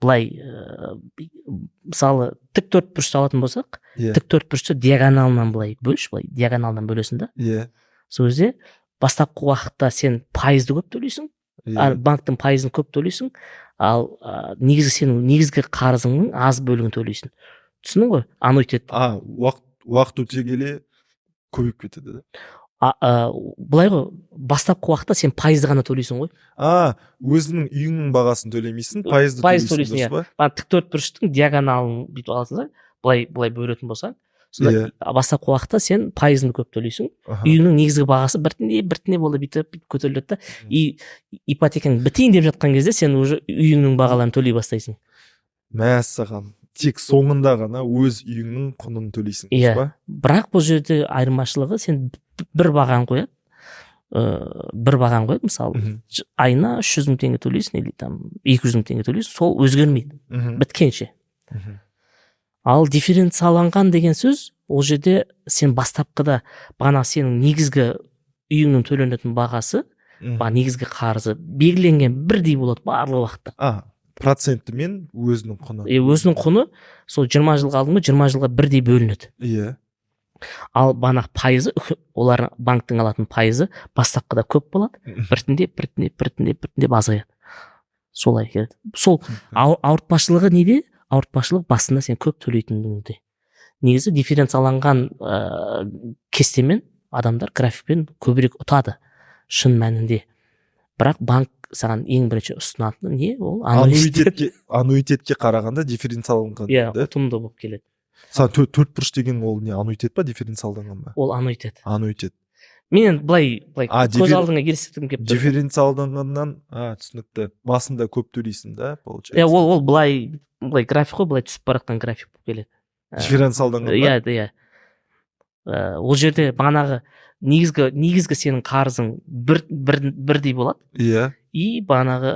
былай, мысалы, тік төрт бұрышты алатын болсақ, тік төрт бұрышты диагоналынан былай бөлші, былай диагоналынан бөлесің да. Сол кезде бастапқы уақытта сен пайызды көп төлейсің, банктің пайызын көп төлейсің, ал негізгі, сенің негізгі қарызыңның аз бөлігін төлейсің. Түсіндің ғой, аннуитет. А уақыт өте келе көбейіп кетеді да? А, былай ғой, бастапқы уақытта сен пайызды ғана төлейсің ғой. А, өзіңнің үйіңнің бағасын төлемейсің, пайызды Пайыз төлейсің, төлейсің. дұрыс па? Ана тік төрт бұрыштың диагоналын бүйтіп аласың да, былай былай бөлетін болсаң, сонда бастапқы уақытта сен пайызын көп төлейсің, үйіңнің негізгі бағасы біртіндеп, біртіндеп ол бүйтіп бүйтіп көтеріледі да, и ипотекаң бітейін деп жатқан кезде сен уже үйіңнің бағаларын төлей бастайсың. Мәссаған. Тек соңында ғана өз үйіңнің құнын төлейсің, дұрыс Иә. па? Бірақ бұл жерде айырмашылығы, сен бір бағаны қояды, бір бағаны қояды, мысалы, айына 300 000 теңге төлейсің или там 200 000 теңге төлейсің, сол өзгермейді біткенше. Ал дифференциаланған деген сөз, ол жерде сен бастапқыда бағана сенің негізгі үйіңнің төленетін бағасы, бағана негізгі қарызы белгіленген, бірдей болады барлық уақытта. А процентімен өзінің құны. Е, өзінің құны сол 20 жылға алдың ба, 20 жылға бірдей бөлінеді. Ал бағанағы пайызы, олар банктің алатын пайызы бастапқыда көп болады, біртіндеп, біртіндеп, біртіндеп, біртіндеп азаяды, солай келеді. Сол ауыртпашылығы неде? Ауыртпашылық басында сен көп төлейтініңде. Негізі дифференциаланған кестемен адамдар, графикпен көбірек ұтады шын мәнінде. Бірақ банк саған ең бірінші ұсынатыны не? Ол аннуитет. Аннуитетке қарағанда дифференциаланған да? Ұтымды болып келеді. Саған төрт бұрыш деген ол не, аннуитет па, дифференциалданған ба? Ол аннуитет. Аннуитет. Мен енді былай А, көз алдыңа елестеткім келіп тұр. Дифференциалданғаннан, а, түсінікті, басында көп төлейсің да, получается. Иә, ол былай график қой, былай түсіп бара жатқан график болып келеді. Дифференциалданған ба? Иә, ол жерде бағанағы негізгі сенің қарызың бірдей болады. И бағанағы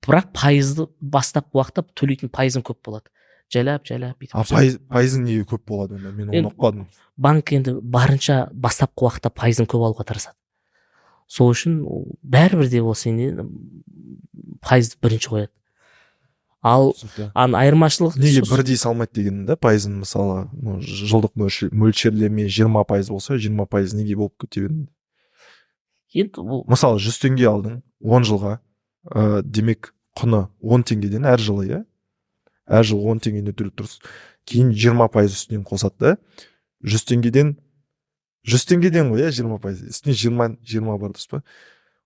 бірақ пайызды бастапқы уақытта төлейтін пайызың көп болады, жайлап жайлап бүйтіп А түседі. Пайызың неге көп болады онда? Мен оны Енді ұқпадым. Банк енді барынша бастапқы уақытта пайызын көп алуға тырысады. Сол үшін ол бәрібір де ол сенен пайызды бірінші қояды. Ал Түсінікті. ана айырмашылық Неге бірдей салмайды дегенім да, пайызын, мысалы, ну, жылдық мөлшерлеме 20% болса, 20% неге болып кете береді? Енді ол Мысалы, 100 теңге алдың 10 жылға, демек, құны 10 теңгеден әр жылы, иә, әр жылы 10 теңгеден төлеп тұрсыз. Кейін 20% үстінен қосады да, 100 теңгеден, 100 теңгеден ғой, иә, 20% үстіне, 20, 20 бар, дұрыс па?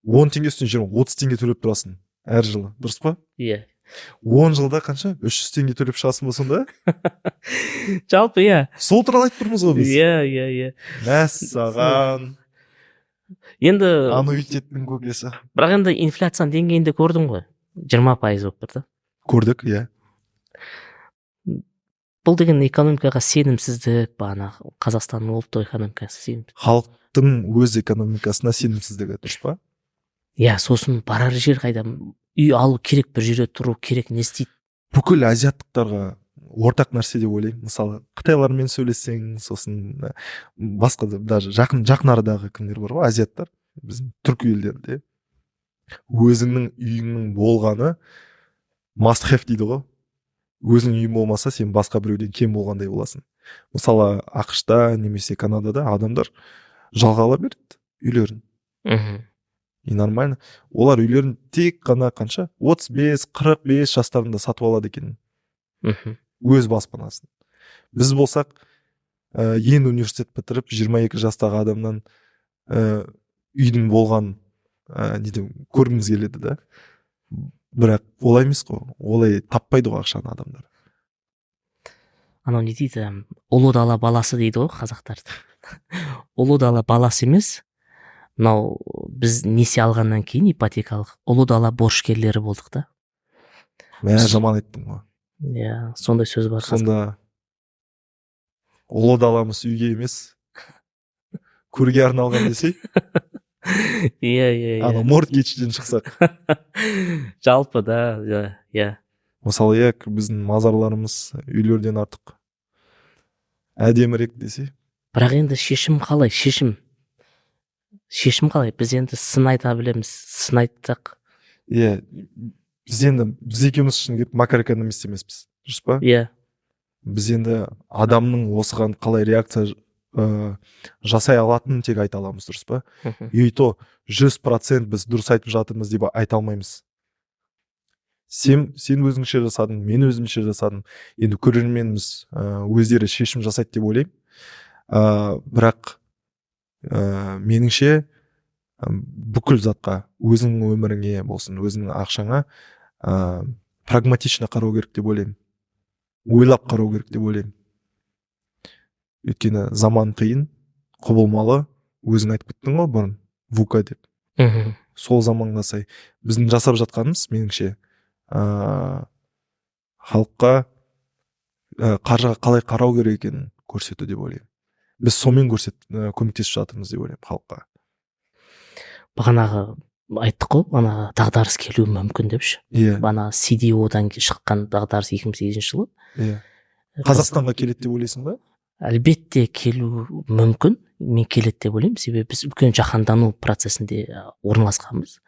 10 теңге үстіне 20, 30 теңге төлеп тұрасың әр жылы, дұрыс па? Иә. 10 жылда қанша, 300 теңге төлеп шығасың ба сонда? Жалпы, иә. Сол туралы айтып тұрмыз ғой біз. Иә. Мәссаған. Енді Аннуитеттің көкесі. Бірақ енді инфляцияның деңгейін де көрдің ғой, 20% болып тұр да. Көрдік, иә. Бұл деген экономикаға сенімсіздік, бағанағы Қазақстанның ұлттық экономикасы сенім. Халықтың өз экономикасына сенімсіздігі, дұрыс па? Иә, сосын барар жер қайда? Үй алу керек, бір жерде тұру керек, не істейді? Бүкіл азиаттықтарға ортақ нәрсе деп ойлаймын. Мысалы, қытайлармен сөйлессең, сосын басқа да, даже жақын жақын арадағы кімдер бар ғой, азиаттар, біздің түркі елдерінде өзіңнің үйіңнің болғаны must have дейді ғой. Өзіңнің үйің болмаса, сен басқа біреуден кем болғандай боласың. Мысалы, АҚШ-та немесе Канадада адамдар жалға ала береді үйлерін. И нормально. Олар үйлерін тек қана қанша, 35, 45 жастарында сатып алады екен өз баспанасын. Біз болсақ, енді университет бітіріп 22 жастағы адамнан үйдің болған неден көргіміз келеді да. Бірақ олай емес қой, олай таппайды ғой ақшаны адамдар. Анау не дейді, ұлы дала баласы дейді ғой қазақтарды. Ұлы дала баласы емес мынау, біз несие алғаннан кейін ипотекалық ұлы дала борышкерлері болдық та. Мә, жаман айттың ғой. Иә, сондай сөз бар қазір. Сонда ұлы даламыз үйге емес, көрге арналған десей. иә иә иә Ана mortgage-ден шықсақ. Жалпы да, иә. Мысалы, иә, біздің мазарларымыз үйлерден артық әдемірек десе. Бірақ енді шешім қалай? Шешім қалай? Біз енді сын айта білеміз, сын айтсақ. Иә, біз енді, біз екеуміз шыны керек макроэкономист емеспіз, дұрыс па? Иә. Біз енді адамның осыған қалай реакция жасай алатынын тек айта аламыз, дұрыс па? Мхм. И то 100% біз дұрыс айтып жатырмыз деп айта алмаймыз. Сен өзіңше жасадың, мен өзімше жасадым. Енді көрерменіміз өздері шешім жасайды деп ойлаймын. Бірақ меніңше, бүкіл затқа, өзіңнің өміріңе болсын, өзіңнің ақшаңа прагматично қарау керек деп ойлаймын, ойлап қарау керек деп ойлаймын. Өйткені заман қиын, құбылмалы. Өзің айтып кеттің ғой бұрын, VUCA деп. Сол заманға сай біздің жасап жатқанымыз, меніңше, халыққа Қаржыға қалай қарау керек екенін көрсету деп ойлаймын. Біз сонымен көмектесіп жатырмыз деп ойлаймын халыққа. Бағанағы айттық қой, бағанағы дағдарыс келуі мүмкін деп ше. Бағана CDO-дан шыққан дағдарыс 2008 жылы. Иә, Қазақстанға келеді деп ойлайсың ба? Әлбетте, келуі мүмкін. Мен келеді деп ойлаймын, себебі біз үлкен жаһандану процесінде орналасқанбыз.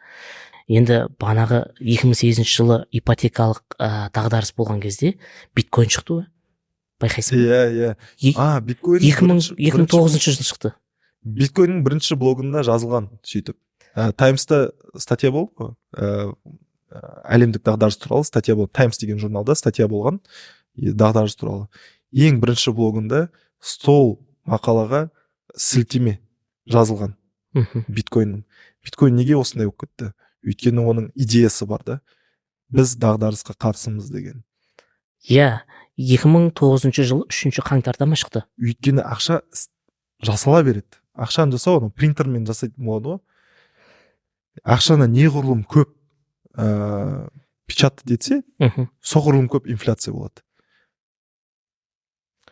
Енді бағанағы 2008 жылы ипотекалық дағдарыс болған кезде биткоин шықты ғой, байқайсың ба? Иә. А биткоин 2009 жылы шықты. Биткоиннің бірінші блогында жазылған сөйтіп. Таймста статья болды ғой, әлемдік дағдарыс туралы статья болды. Таймс деген журналда статья болған дағдарыс туралы. Ең бірінші блогында сол мақалаға сілтеме жазылған. Биткоиннің, биткоин неге осындай болып кетті? Өйткені оның идеясы бар да, біз дағдарысқа қарсымыз деген. Иә, 2009 жылы 3 қаңтарда ма шықты. Өйткені ақша жасала береді. Ақшаны жасау анау принтермен жасайтын болады ғой. Ақшаны неғұрлым көп печатать етсе, соғұрлым көп инфляция болады.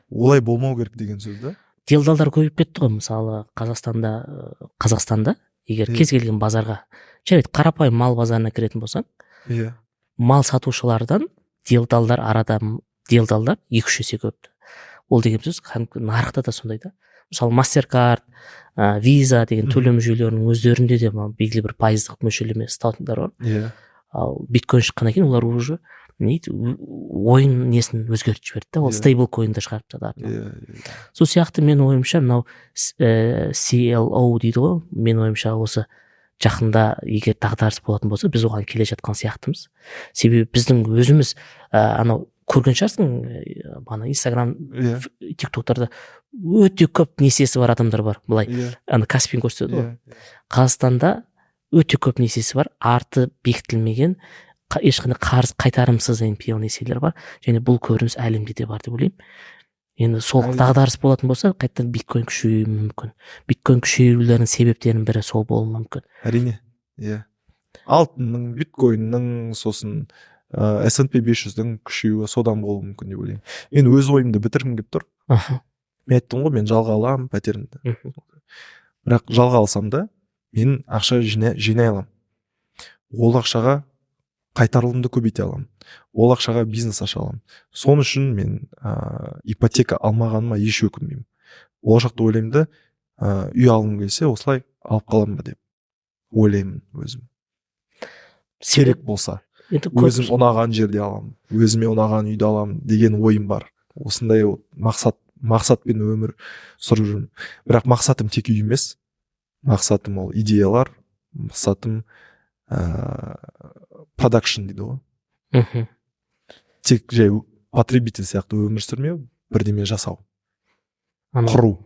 Олай болмау керек деген сөз да. Делдалдар көбейіп кетті ғой. Мысалы, Қазақстанда егер кез келген базарға, жарайды, қарапайым мал базарына кіретін болсаң, мал сатушылардан делдалдар, арада делдалдар 2-3 есе көп. Ол деген сөз кәдімгі нарықта да сондай да. Мысалы, Мастеркард, Виза деген төлем жүйелерінің өздерінде де мына белгілі бір пайыздық мөлшерлеме ұстайтындар бар. Ал биткоин шыққаннан кейін олар уже не дейді, ойын несін өзгертіп жіберді да, ол стейбл койнды шығарып тастады артынан. иә иә. Сол сияқты, менің ойымша, мынау CLO дейді ғой. Менің ойымша, осы жақында егер дағдарыс болатын болса, біз оған келе жатқан сияқтымыз. Себебі біздің өзіміз анау көрген шығарсың, бағана Инстаграм, Тик Токтарда өте көп несиесі бар адамдар бар былай. Ана Каспиін көрсетеді ғой. Қазақстанда өте көп несиесі бар, арты бекітілмеген, ешқандай қарыз қайтарымсыз NPL несиелер бар. Және бұл көрініс әлемде де бар деп ойлаймын. Енді сол дағдарыс болатын болса, қайтадан биткоин күшеюі мүмкін. Биткоин күшеюлерінің себептерінің бірі сол болуы мүмкін. Әрине, иә, алтынның, биткоиннің, сосын S&P 500-дің күшеюі содан болуы мүмкін деп ойлаймын. Мен өз ойымды бітіргім келіп тұр. Мен айттым ғой, мен жалға аламын пәтерімді. Бірақ жалға алсам да, мен ақша жинай аламын. Ол ақшаға қайтарылымды көбейте аламын, ол ақшаға бизнес аша аламын. Сол үшін мен ипотека алмағаныма еш өкінбеймін. Болашақта ойлаймын да, үй алғым келсе, осылай алып қаламын ба деп ойлаймын өзім. Керек болса, Енді көп өзім ұнаған жерде аламын, өзіме ұнаған үйді аламын деген ойым бар. Осындай мақсатпен өмір сүріп жүрмін. Бірақ мақсатым тек үй емес, мақсатым ол идеялар, мақсатым продакшн дейді ғой. Тек жай потребитель сияқты өмір сүрмеу, бірдеме жасау, Анау құру.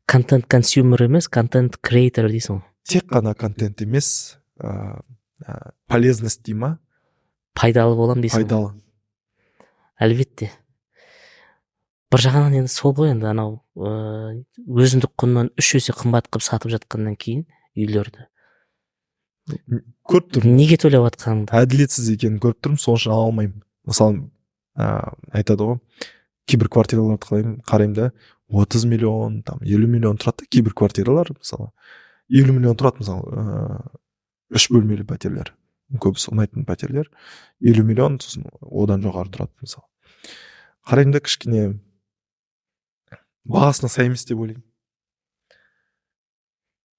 Контент consumer емес, контент creator дейсің ғой. Тек қана контент емес, полезность дей ма. Пайдалы боламын дейсің ғой. Пайдалы. Әлбетте, бір жағынан енді сол ғой. Енді анау өзіндік құнынан 3 есе қымбат қылып сатып жатқаннан кейін үйлерді, Көріп тұрмын. неге төлеп жатқаныңды. Әділетсіз екенін көріп тұрмын, сол үшін ала алмаймын. Мысалы, айтады ғой, кейбір квартираларды қараймын да, 30 миллион, там 50 миллион тұрады да кейбір квартиралар. Мысалы, 50 миллион тұрады, мысалы, үш бөлмелі пәтерлер, көбісі ұнайтын пәтерлер 50 миллион, сосын одан жоғары тұрады. Мысалы, қараймын да, кішкене бағасына сай емес деп ойлаймын.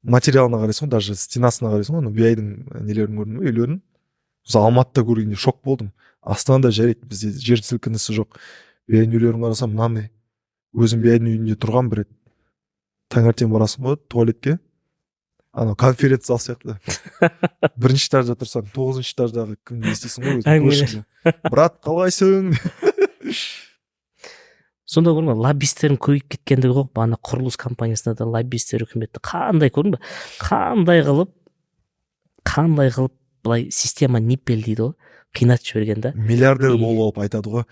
Материалына қарайсың ғой, даже стенасына қарайсың ғой. Ана биайдың нелерін көрдің ба, үйлерін? Мысалы, Алматыда көргенде шок болдым. Астанада жарайды, бізде жер сілкінісі жоқ. Биайдың үйлерін қарасам, мынандай. Өзім биайдың үйінде тұрған бір рет. Таңертең барасың ғой туалетке, анау конференц зал сияқты. Бірінші этажда тұрсаң, тоғызыншы этаждағы кімді естисің ғой өзің. Әңгімелер. Көршіңді. «Брат, қалайсың?» Сонда көрдің ба, лоббистердің көбейіп кеткендігі ғой. Бағана құрылыс компаниясында да лоббистер, үкіметте қандай, көрдің ба, қандай қылып былай система ниппель дейді ғой, қинатып жіберген да. Миллиардер болып алып айтады ғой: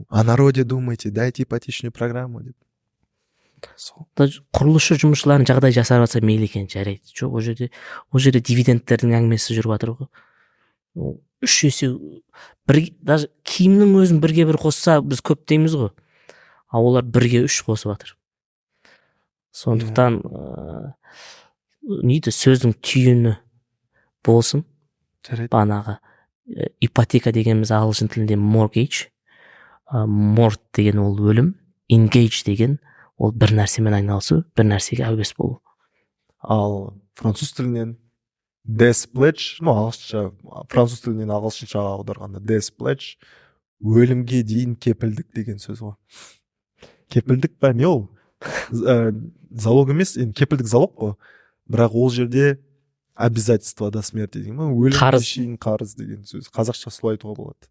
«О народе думайте, дайте ипотечную программу», — деп сол. Даже құрылысшы жұмысшылардың жағдайы жасарып жатса, мейлі екен, жарайды. Жоқ, ол жерде дивидендтердің әңгімесі жүріп жатыр ғой. Ол 3 есе бір, даже киімнің өзін бірге бір қосса, біз көп дейміз ғой. А олар бірге үш қосып жатыр. Сондықтан не дейді, сөздің түйіні болсын. Жарайды. Бағанағы ипотека дегеніміз ағылшын тілінде mortgage, mort деген ол өлім, engage деген ол бір нәрсемен айналысу, бір нәрсеге әуес болу. Ал француз тілінен death pledge, ну, ағылшынша, француз тілінен ағылшыншаға аударғанда death pledge өлімге дейін кепілдік деген сөз ғой. Кепілдік па, не ол? Залог емес енді, кепілдік залог қой, бірақ ол жерде обязательство до смерти деген ба, өлімге Қарыз. шейін қарыз деген сөз, қазақша солай айтуға болады.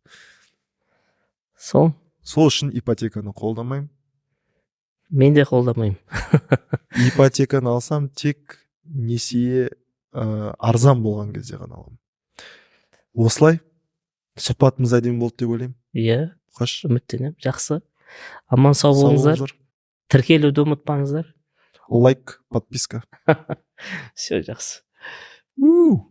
Сол. Сол үшін ипотеканы қолдамаймын. Мен де қолдамаймын. Ипотеканы алсам, тек несие арзан болған кезде ғана аламын. Осылай сұхбатымыз әдемі болды деп ойлаймын. Иә. Қош. Үміттенемін. Жақсы, аман сау Сау болыңыздар. болыңыздар. Тіркелуді ұмытпаңыздар. Лайк, подписка. Все, жақсы. У.